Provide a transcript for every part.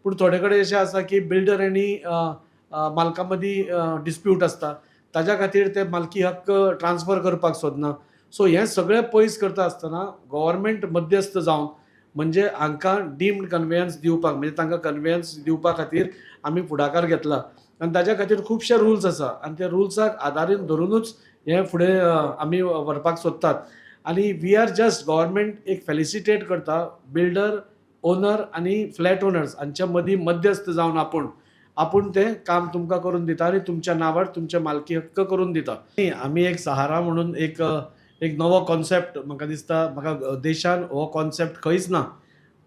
पूण थोडे कडेन अशें आसा की बिल्डर आनी मालका मदीं डिस्प्यूट आसता, ताज्या खातीर ते मालकी हक्क ट्रान्सफर करपाक सोदना. सो हें सगळें पयस करता आसतना गव्हर्मेंट मध्यस्थ जावन म्हणजे हांकां डीम्ड कन्वेयन्स दिवपाक, म्हणजे तांकां कन्वेयन्स दिवपा खातीर आमी फुडाकार घेतला आनी ताज्या खातीर खुबशे रुल्स आसा आनी त्या रुल्साक आदारीन धरुनूच हें फुडें आमी व्हरपाक सोदतात. आनी we are just government एक फेलिसिटेट करता बिल्डर, ओनर आनी फ्लॅट ओनर्स हांच्या मदीं मध्यस्थ जावन आपूण आपूण तें काम तुमकां करून दिता आनी तुमच्या नांवार तुमचे मालकी हक्क करून दिता. आमी एक सहारा म्हणून एक एक नवो कॉन्सेप्ट, म्हाका दिसता म्हाका देशान हो कॉन्सेप्ट खंयच ना,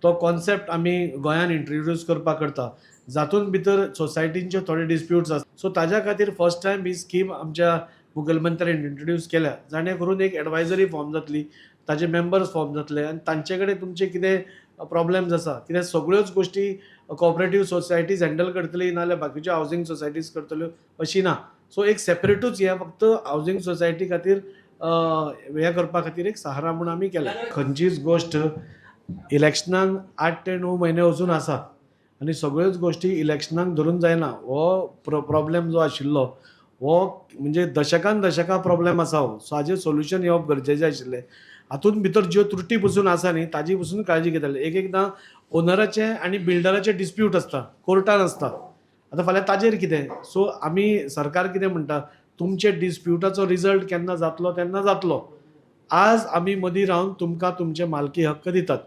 तो कॉन्सेप्ट आमी गोंयान इंट्रोड्यूस करपाक करता, जातून भितर सोसायटींचे थोडे डिस्प्यूट्स आसा. सो ताज्या खातीर फर्स्ट टायम ही स्कीम आमच्या मुखेलमंत्र्यान इंट्रोड्यूस केल्या, जाणे करून एक एडवायजरी फॉर्म जातली, ताजे मेंबर्स फॉर्म जातले आनी तांचे कडेन तुमचे कितें प्रॉब्लेम्स आसा, कित्याक सगळ्योच गोश्टी कॉपरेटीव सोसायटीज हँडल करतली नाजाल्यार बाकीच्यो हावजींग सोसायटीज करतल्यो अशी ना. सो एक सेपरेटूच हें फक्त हावजींग सोसायटी खातीर हें करपा खातीर एक सहारा म्हूण आमी केलें. खंयचीच गोश्ट इलेक्शनाक 8 ते 9 म्हयने वचून आसा आनी सगळ्योच गोश्टी इलेक्शनाक धरून जायना. हो प्रॉब्लेम जो आशिल्लो हो म्हणजे दशकान दशकां प्रॉब्लेम आसा हो. सो हाजेर सोल्युशन येवप गरजेचें आशिल्लें. हातूंत भितर ज्यो त्रुटी पसून आसा न्ही, ताजी पसून काळजी घेताले. एक एकदां ओनराचे आनी बिल्डराचे डिस्प्यूट आसता, कोर्टान आसता, आतां फाल्यां ताजेर कितें? सो आमी सरकार कितें म्हणटा, तुमचे डिस्प्युटाचो रिजल्ट केन्ना जातलो तेन्ना जातलो. आज आमी मदीं रावन तुमकां तुमचे मालकी हक्क दितात.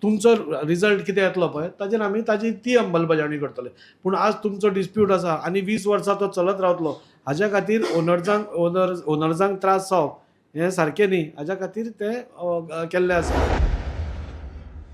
तुमचो रिजल्ट कितें येतलो पळय ताजेर आमी ताजी ती अंमलबजावणी करतले. पूण आज तुमचो डिस्प्यूट आसा आनी 20 वर्सां तो चलत रावतलो, हाज्या खातीर ओनर्सांक त्रास जावप हें सारकें न्ही. हाज्या खातीर तें केल्लें आसा.